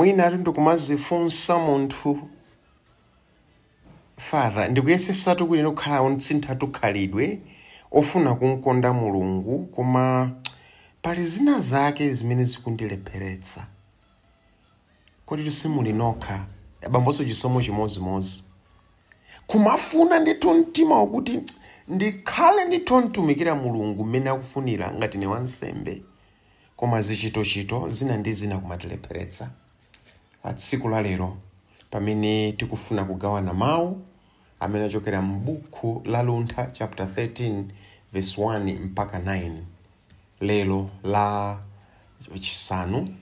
Mwina ati ndikumazifunsa munthu, Father, ndikuyesesatu kuti ndikukhala ontsintha tukhalidwe ofuna kumkonda Mulungu, koma pali zina zake zimene zikundilepheretsa. Kodi simuli nokha, abambonso chisomo chimozimozi. Kumafuna ndithu mtima wakuti ndikhale ndithu ntumikira Mulungu mmene akufunira ngati ne wansembe, koma zichitochito zina ndi zina kumatilepheretsa. Pa tsiku la lero, pamene tikufuna kugawana mawu amene achokera m'buku la Luntha chapter 13 verse 1 mpaka 9, lero la chisanu,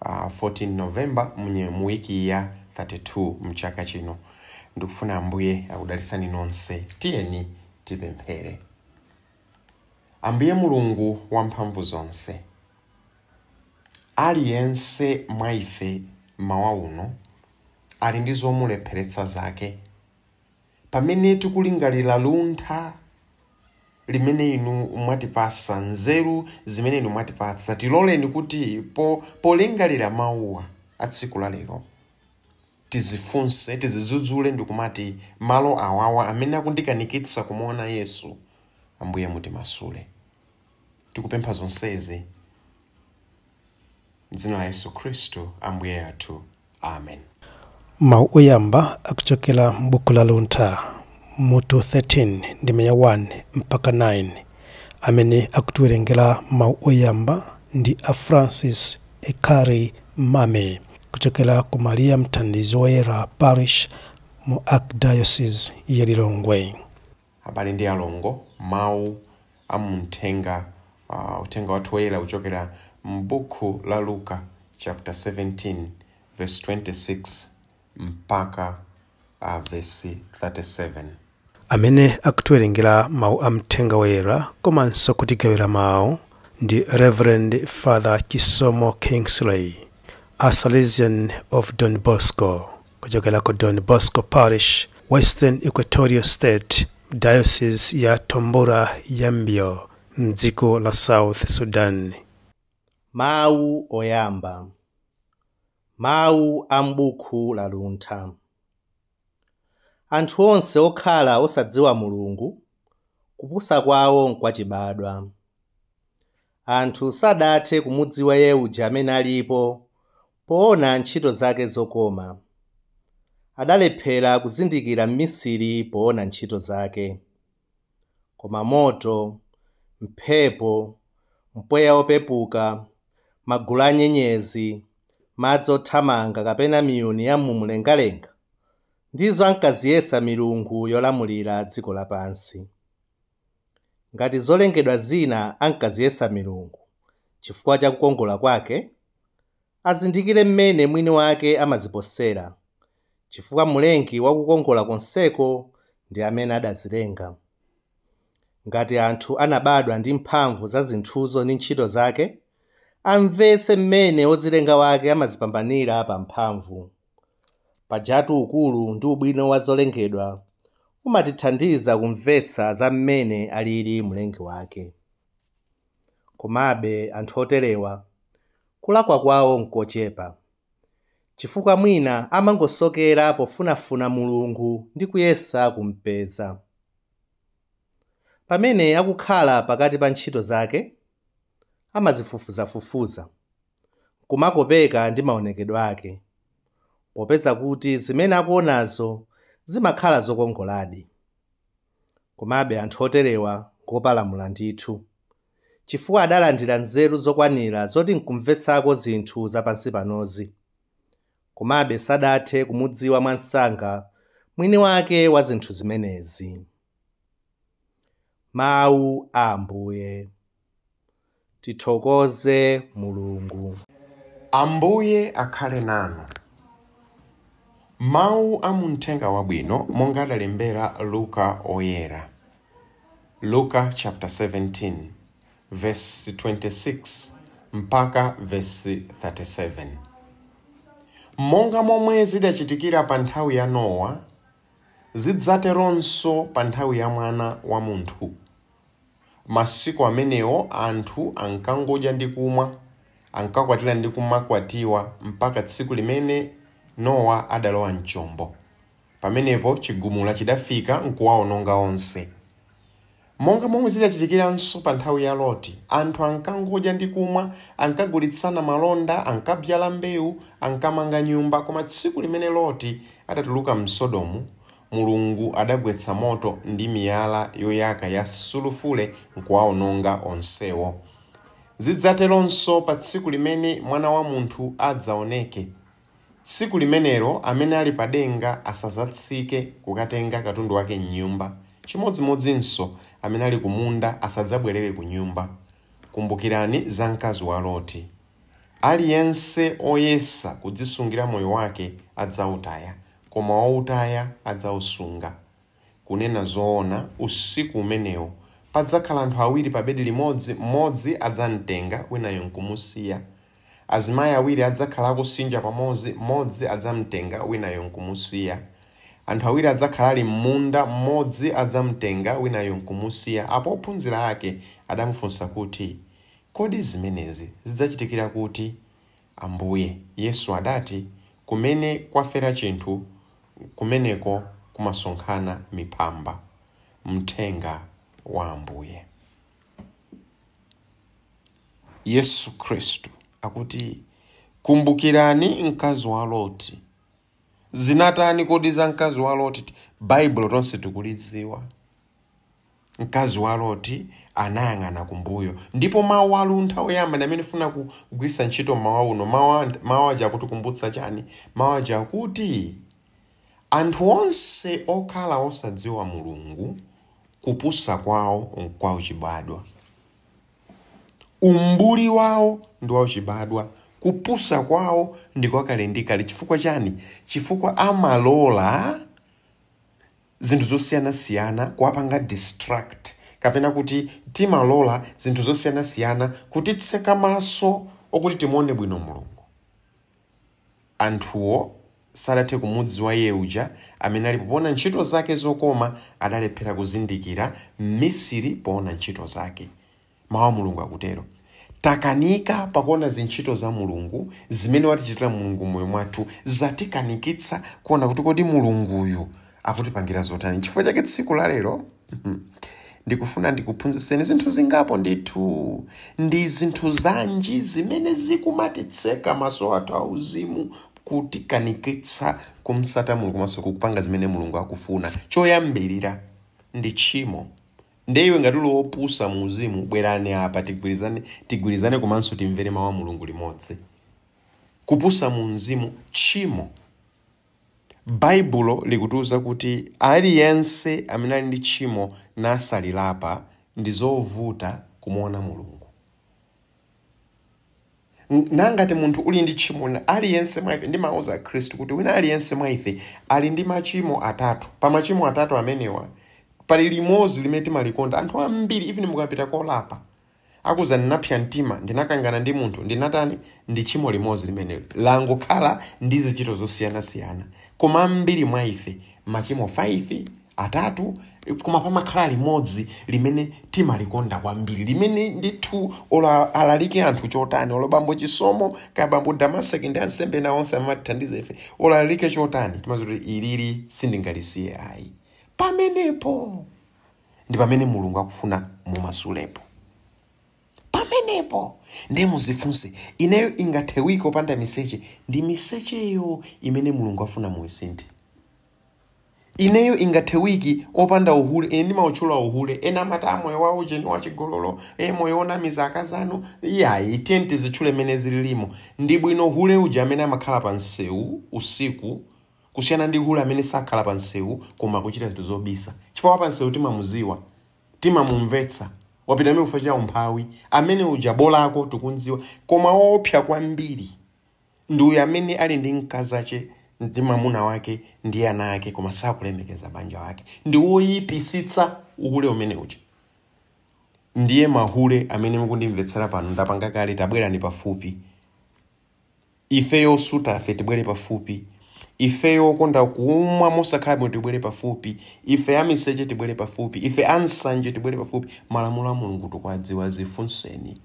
14 November, mu wiki ya 32 mchaka chino, ndikufuna Ambuye akudalitsani nonse. Tiyeni tipemphere. Ambuye Mulungu wamphamvu zonse, aliyense mwa ife mawa uno ali ndi zomulepheretsa zake. Pamene tikulingalira luntha limene inu mwatipasa, nzeru zimene inu mwatipatsa, tiloleni kuti polingalira mawuwa a tsiku la lero tizifunse, tizidzudzule ndikumati malo awawa amene akundikanikitsa kumuona Yesu, Ambuye mutimasule. Tikupempha zonsezi m'dzina la Yesu Khristu Ambuye athu, amen. Mawu oyamba akuchokera m'buku la Luntha mutu 13 ndime ya 1 mpaka 9. Amene akutiwerengera mawu oyamba ndi a Francis Ekari Mame kuchokera ku Maria Mthandizi Woyera Parish mu Archdiocese ya Lilongwe. Abale ndi alongo, mawu amuthenga, uthenga wathu woyera kuchokera m'buku la Luka chapter 17 verse 26 mpaka verse 37. Amene akutiwerengera mawu a mthenga woyera komanso kutigawira mawu ndi Reverend Father Chisomo Kingsley, a Salesian of Don Bosco, kuchokera ku Don Bosco Parish, Western Equatorial State, Diocese ya Tombura Yambio, mdziko la South Sudan. Mawu oyamba. Mawu a m'buku la Luntha. Anthu onse okhala osadziwa Mulungu, kupusa kwawo nkwachibadwa. Anthu sadathe kumudziwa Iye uja amene alipo poona ntchito zake zokoma. Adalephera kuzindikira mmisiri poona ntchito zake. Koma moto, mphepo, mpweya wopepuka, magulu a nyenyezi, madzi othamanga kapena miyuni ya mumlengalenga ndizo ankaziyesa milungu yolamulira dziko lapansi. Ngati zolengedwa zina ankaziyesa milungu chifukwa cha kukongola kwake, azindikire mmene mwini wake amaziposera, chifukwa mlengi wakukongola konseko ndi amene adazilenga. Ngati anthu anabadwa ndi mphamvu za zinthuzo ndi ntchito zake, amvetse mmene wozilenga wake amazipambanira pa mphamvu. Pajatu ukulu ndi ubwino wa zolengedwa umatithandiza kumvetsa za mmene alili mlengi wake. Komabe anthu oterewa kulakwa kwawo nkochepa, chifukwa mwina amangosokera pofunafuna Mulungu ndi kuyesa kumpeza. Pamene akukhala pakati pa ntchito zake, amazifufuzafufuza, kumakopeka ndi maonekedwe ake, popeza kuti zimene akuonazo zimakhala zokongoladi. Komabe anthu oterewa ngopalamula ndithu, chifukwa adalandira nzeru zokwanira zoti nkumvetsako zinthu zapansi panozi. Komabe sadathe kumudziwa mwansanga mwini wake wa zinthu zimenezi. Mawu a Ambuye. Tithokoze Mulungu. Ambuye akhale nanu. Mawu a muthenga wabwino monga adalembera Luka oyera. Luka chapter 17 verse 26 mpaka verse 37. Monga momwe zidachitikira pa nthawi ya Nowa, zidzateronso pa nthawi ya Mwana wa Munthu. Masiku amenewo anthu ankangodya ndi kumwa, Ankakwatira ndi kumakwatiwa mpaka tsiku limene Nowa adalowa mchombo. Pamenepo chigumula chidafika nkuwaononga onse. Monga momwe zidachitikiranso pa nthawi ya Loti, anthu ankangodya ndi kumwa, ankagulitsana malonda, ankabyala mbewu, ankamanga nyumba, koma tsiku limene Loti adatuluka mSodomu, Mulungu adagwetsa moto ndi miyala yoyaka ya sulufule nkuwaononga onsewo. Zidzateronso pa tsiku limene Mwana wa Munthu adzaoneke. Tsiku limenelo amene ali padenga asazatsike kukatenga katundu wake m'nyumba. Chimodzimodzinso amene ali kumunda asadzabwerere ku nyumba. Kumbukirani za mkazi wa Loti. Aliyense oyesa kudzisungira moyo wake adzautaya, koma woutaya adzausunga. Kunena zoona, usiku umenewo padzakhala anthu awiri pa bedi limodzi, mmodzi adzamtenga winayo nkumusiya. Azimayi awiri adzakhala akusinja pamodzi, mmodzi adzamtenga winayo nkumusiya. Anthu awiri adzakhala ali m'munda, mmodzi adzamtenga winayo nkumusiya. Apo ophunzira ake adamufunsa kuti, kodi zimenezi zidzachitikira kuti? Ambuye Yesu adati, kumene kwafera chinthu, kumeneko kumasonkhana miphamba. Mthenga wa Ambuye. Yesu Khristu akuti, kumbukirani mkazi wa Loti. Zinatani kodi za mkazi wa Loti? Baibulo tonse tikulidziwa. Mkazi wa Loti anayang'ana kumbuyo. Ndipo mawu aluntha oyamba ndi amene ndifuna kugwiritsa ntchito mawu uno. Mawu aja akutikumbutsa chani? Mawu aja akuti anthu onse okhala osadziwa Mulungu, kupusa kwawo nkwauchibadwa. Umbuli wawo ndi wauchibadwa. Kupusa kwawo ndi kwakale ndi kale. Chifukwa chani? Chifukwa amalola zinthu zosiyanasiyana kuwapanga distract, kapena kuti timalola zinthu zosiyanasiyana kutitseka maso okuti timuone bwino Mulungu. Anthuwo sadathe kumudziwa iye uja amene ali poona ntchito zake zokoma, adalephera kuzindikira mmisiri poona ntchito zake. Mawu a Mulungu akutero. Takanika pakuona zintchito za Mulungu zimene watichitira Mulungu moyo mwathu, zatikanikitsa kuona kuti kodi Mulunguyu akutipangira zotani. Chifukwa chake tsiku la lero ndikufuna ndikuphunzitseni zinthu zingapo ndithu. Ndi zinthu zanji zimene zikumatitseka maso athu auzimu, kutikanikitsa kumsata Mulungu komanso kupanga zimene Mulungu akufuna. Choyambirira ndi tchimo. Ndiye ngati uli wopusa mu uzimu, bwerani apa tigwirizane komanso timvere mawu a Mulungu limodzi. Kupusa mu mzimu, tchimo. Baibulo likutiuza kuti aliyense amene ali ndi tchimo nasalilapa ndi zovuta kumuona Mulungu. Nangati munthu uli ndi tchimo, aliyense mwa ife, ndimauza Khristu kuti wina aliyense mwa ife ali ndi machimo atatu. Pa machimo atatu amenewa pali limodzi limene timalikonda. Anthu ambiri, even mukapita kolapa, akuza ndinapsa mtima, ndinakangana ndi munthu, ndinatani, ndi tchimo limodzi limenelo langokhala ndi zichito zosiyanasiyana. Koma ambiri mwa ife machimo 5, atatu, koma pamakhala limodzi limene timalikonda kwambiri, limene ndithu olo alalike anthu chotani, olo bambo Chisomo ka bambo Damaseke ndi ansembe na onse amatithandiza ife, olo alalike chotani, timaziwa kuti ilili sindingalisiye ayi. Pamenepo ndi pamene Mulungu akufuna mumasulepo. Pamenepo ndiye muzifunse, ineyo ingathewike opanda miseche? Ndi misecheyo imene Mulungu afuna muisinthe. Ineyo ingathewiki opanda uhule? Ine ndimawutchula uhule. Ena amati moyo wa ucheni wachigololo, moyo wonamiza akazanu. Iyayi, tiye tizitchule mmene zililimo. Ndi bwino uhule uja amene amakhala pa msewu usiku kusiyana ndi uhule amene sakhala pa msewu koma akuchita zinthu zobisa. Chifukwa pa msewu timamuziwa, timamumvetsa, wapita amene kufa cha umphawi, amene uja bolako tikunziwa. Koma woopsa kwambiri ndi uyu amene ali ndi mkazi ache ndi mwamuna wake ndi ana ake, koma sakulemekeza banja wake. Ndi woyipisitsa uhule umene uja. Ndiye mahule amene mukundimvetsera pano, ndapanga kale, tabwerani pafupi. Ifeyo osuta afe tibwere pafupi. Ifeyo okonda kumwa mosakhala bwino tibwere pafupi. Ife amiseche tibwere pafupi. Ife ansanje tibwere pafupi. Malamulo a Mulungu tikuwadziwa, zifunseni.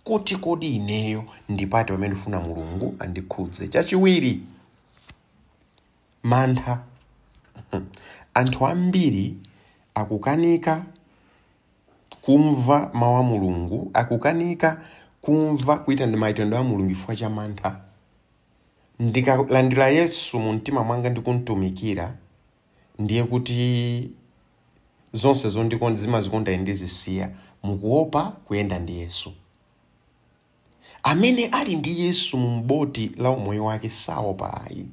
Kuti kodi ineyo ndipati pamene ndifuna Mulungu andikhudze. Chachiwiri, mantha. Anthu ambiri akukanika kumva mawu a Mulungu, akukanika kumva kuitana mayitanidwe a Mulungu chifukwa cha mantha. Ndikalandira Yesu mu mtima mwanga ndikumtumikira, ndiye kuti zonse zimazikonda ndizisiya. Mukuopa kuyenda ndi Yesu. Amene ali ndi Yesu mu mboti la umoyo wake saopa ayi.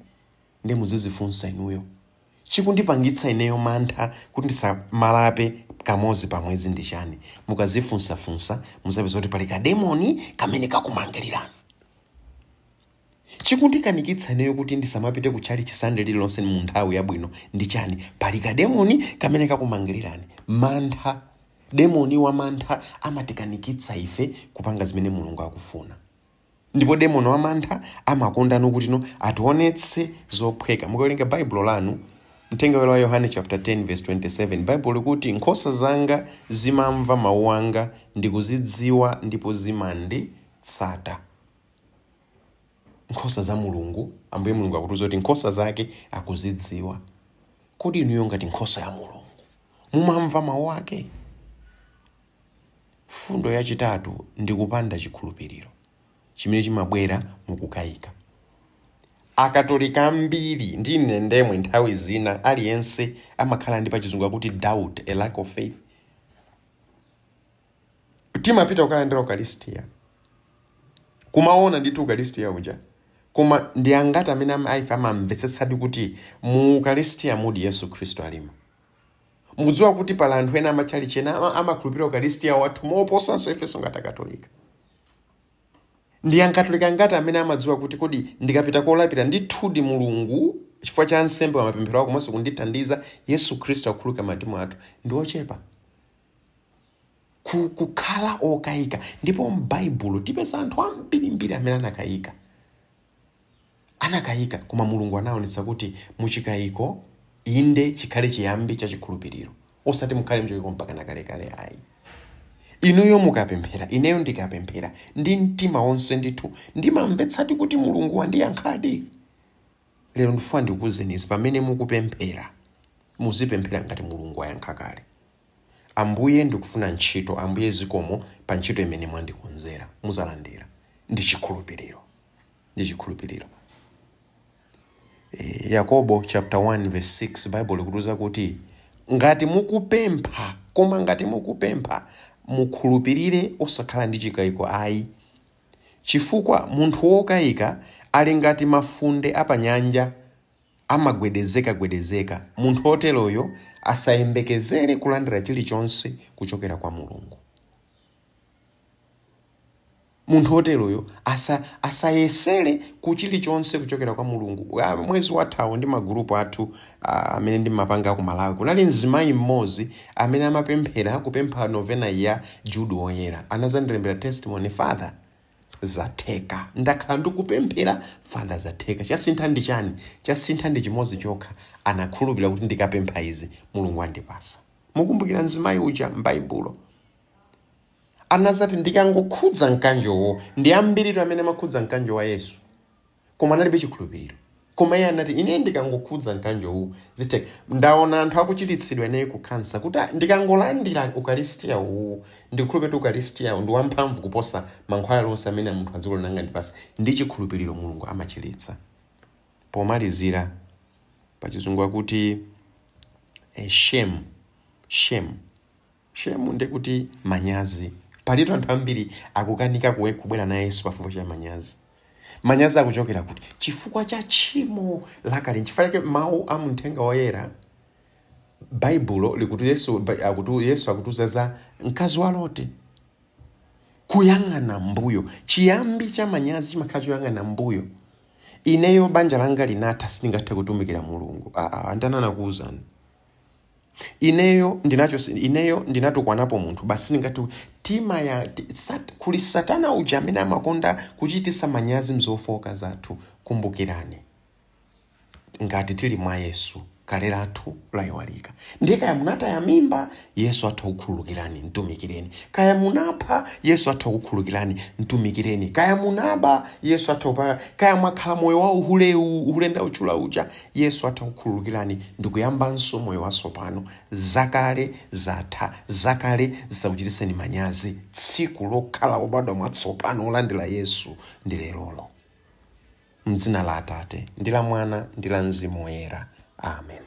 Ndiye muzizifunsa inuyo, chikundipangitsa ineyo mantha kuti ndisamalape kamodzi pamwezi ndi chani? Mukazifunsafunsa muzapeza kuti pali kademoni kamene kakumangirirani. Chikundikanikitsa ineyo kuti ndisamapite kutchalitchi Sunday lililonse mu nthawi yabwino ndi chani? Pali kademoni kamene kakumangirirani. Mantha, demoni wa mantha amatikanikitsa ife kupanga zimene Mulungu akufuna. Ndipo demoni wa mantha amakondano kuti no ationetse zophweka. Mukawerenga Baibulo lanu, Mthenga wa Yohane chapter 10 verse 27, Baibulo likuti nkhosa zanga zimamva mawu anga ndikuzidziwa ndipo zimanditsata. Nkhosa za Mulungu, Ambuye Mulungu akutiuza kuti nkhosa zake akuzidziwa. Kodi inuyo ngati nkhosa ya Mulungu mumamva mawu ake? Fundo yachitatu ndi kupanda chikhulupiriro chimene chimabwera mukukayika. Akatolika ambiri ndi ine ndemwe nthawi zina aliyense amakhala ndi pachizungu akuti doubt, a lack of faith. Timapita kukalandira Ukaristiya, kumaona ndithu Ukaristiya uja, koma ndi angati amene aife amamvetsetsadi kuti mu Ukaristiya mudi Yesu Khristu alimo? Mukudziwa kuti pali anthu ena amatchalitchi ena amakhulupirira Ukaristiya wathu moposanso ifenso ngati Akatolika. Ndi Akatolika angati amene amadziwa kuti kodi ndikapita kolapira ndithudi Mulungu chifukwa cha nsembe wa mapemphero ako komanso kundithandiza Yesu Khristu akhululuka machimo athu? Ndi ochepa. Kukhala okayika. Ndipo m'Baibulo tipeza anthu ambirimbiri amene anakayika. Anakayika, koma Mulungu anaonetsa kuti muchikayiko inde chikhale chiyambi cha chikhulupiriro, osati mukhale mchikayiko mpaka nakalekale ayi. Inuyo mukapemphera, ineyo ndikapemphera ndi mtima wonse ndithu ndimamvetsadi kuti Mulungu wandiyankhadi. Lero ndifuna ndikuwuzeni izi, pamene mukupemphera muzipemphera ngati Mulungu wayankha kale. Ambuye ndikufuna ntchito, Ambuye zikomo pa ntchito imene mwandikonzera, muzalandira. Ndi chikhulupiriro, ndi chikhulupiriro. Yakobo chapter 1 verse 6, Bible ikutiuza kuti ngati mukupempha, koma ngati mukupempha mukhulupirire osakhala ndi chikayiko ayi, chifukwa munthu wokayika ali ngati mafunde apanyanja amagwedezeka gwedezeka. Munthu oteroyo asayembekezere kulandira chilichonse kuchokera kwa Mulungu. Munthu oteroyo asayesere ku chilichonse kuchokera kwa Mulungu. Mwezi wathawo ndi magrupu athu amene ndimapanga ku Malawi, kunali mzimayi mmodzi amene amapemphera kupempha novena ya Jude Woyera. Anazandilembera testimony, Father zatheka, ndakhala ndikupemphera, Father zatheka. Chasintha ndi chani? Chasintha ndi chimodzi chokha, anakhulupirira kuti ndikapempha izi Mulungu andipasa. Mukumbukira mzimayi uja m'Baibulo anazati ndikangokhudza mkanjowo. Ndi ambiritu amene amakhudza mkanjo wa Yesu koma analibe chikhulupiriro, koma iye anati ine ndikangokhudza mkanjowu zitheka. Ndaona anthu akuchiritsidwa ineyo ku kansa kuti ndikangolandira Ukaristiya uwu, ndikhulupirira kuti Ukaristiya ndi wamphamvu kuposa mankhwala onse amene munthu adziko lino angandipasa. Ndi chikhulupiriro Mulungu amachiritsa. Pomalizira, pachizungu akuti shame, shame, shame ndikuti manyazi. Palitu anthu ambiri akukanika kubwera na Yesu pafupi cha manyazi. Manyazi akuchokera kuti? Chifukwa cha tchimo lakale. Chifukwa chake mawu a Mthenga Woyera, Baibulo likuti Yesu akutiuza za mkazi wa Loti kuyang'ana mbuyo. Chiyambi cha manyazi chimakhala choyang'ana mbuyo. Ineyo banja langa linatha, sindingathe kutumikira Mulungu. Andana nakuwuzani ineyo ndinacho, ineyo ndinatukwanapo munthu basi sindingathe tima ya kuli satana uja amene amakonda kuchitisa manyazi mzofoka zathu. Kumbukirani, ngati tili mwa Yesu Kale lathu layiwalika. Ndiye kaya munataya mimba, Yesu atha kukhululukirani, mtumikireni. Kaya munapha, Yesu atha kukhululukirani, mtumikireni. Kaya munaba, Yesu atha kupala. Kaya mwakhala moyo wa uhulewu, uhule ndauchula uja, Yesu atha kukhululukirani ndikuyambanso moyo watsopano. Zakale zatha, zakale zisakuchititseni manyazi. Tsiku lokhala wobadwa mwatsopano olandira Yesu ndi lerolo. Mdzina la Atate ndi la Mwana ndi la Mzimu Woyera. Amen.